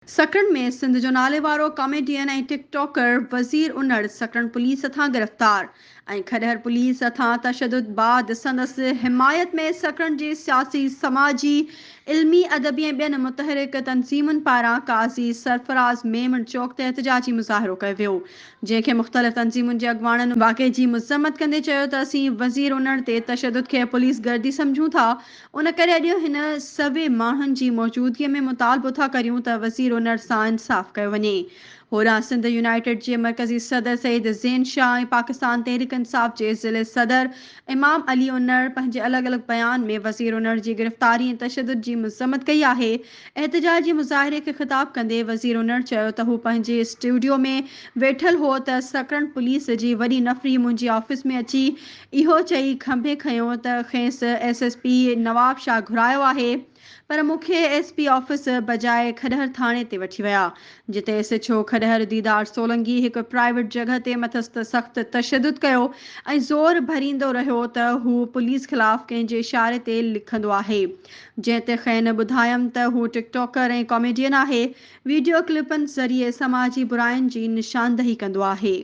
سڪرنڊ ۾ سنڌ جو ناليوارو ڪاميڊين ۽ ٽڪ ٽاڪر وزير انڙ سڪرنڊ پوليس هٿان گرفتار ۽ کڏهر پوليس هٿان تشدد بعد سندس حمايت ۾ سڪرنڊ جي سياسي، سماجي، علمي، ادبي ۽ ٻين متحرڪ تنظيمن پاران قاضي سرفراز ميمڻ چوڪ تي احتجاجي مظاهرو ڪيو ويو جنهن کي مختلف تنظيمن جي اڳواڻن واقعي جي مذمت ڪندي چيو ته اسين وزير انڙ تي تشدد کي پوليس گردي سمجهون ٿا ان ڪري اڄ هن سوين ماڻهن جي موجودگي ۾ مطالبو ٿا ڪريون ته وزير انڙ سان انصاف ڪيو وڃي. هوڏانهن سنڌ يونائيٽيڊ جي مرڪزي صدر سيد زين شاهه ۽ پاڪستان تحريڪ انصاف جي ضلعي صدر امام علي انڙ پنهنجي الڳ الڳ بيان ۾ وزير انڙ جي گرفتاري ۽ تشدد جي مذمت ڪئي آهي. احتجاجي مظاهري کي خطاب ڪندي وزير انڙ چيو ته هو پنهنجي اسٽوڊيو ۾ ويٺل هو ته سڪرنڊ پوليس جي وڏي نفري منهنجي آفيس ۾ اچي اهو چئي کنڀي کنيو ته کيس ايس ايس پي نوابشاهه گهرايو آهي پر مون کي ايس پي آفيس بجاء کڏهر ٿاڻي تي وٺي ويا جتي S H O Khaddar Didar Solangi هڪ پرائيويٽ جڳهه تي مٿس سخت تشدد ڪيو ۽ زور ڀريندو رهيو ته هو پوليس خلاف ڪنهن جي اشاري تي لکندو آهي جنهن تي کين ٻڌايم ته هو ٽڪ ٽاڪر ۽ ڪاميڊين آهي ويڊيو ڪلپن ذريعي سماجي براين جي نشاندهي ڪندو آهي.